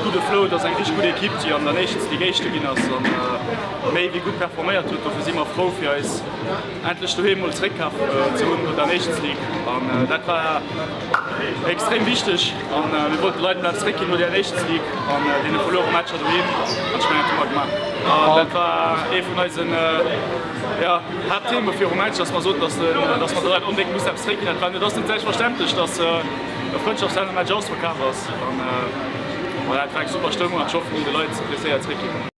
richteg gudde Flow. Et ass eng richteg gutt Ekipp, déi an der Nations League Éischte ginn ass an méi wéi gutt performéiert huet. Dofir si mer frou fir eis endlech doheem mol zeréckkaf ze hunn no der Nations League an dat war extrem wichteg an mir wollten de Leit mol eppes zeréckginn no der Nations League an deene verluere Matcher doheem an ech mengen dat hu mer gemaach an dat war ee vun eisen Haapttheme virum Match, dass mer soten, dass mer de Leit onbedéngt mussen eppes zeréckginn. Dat war net, ass net selbstverständlech, dass e Frëndschaftsmatch ausverkaf ass an voilà, et war eng super Stëmmung an ech hoffen, mir hunn de Leit eppes séier zeréckginn.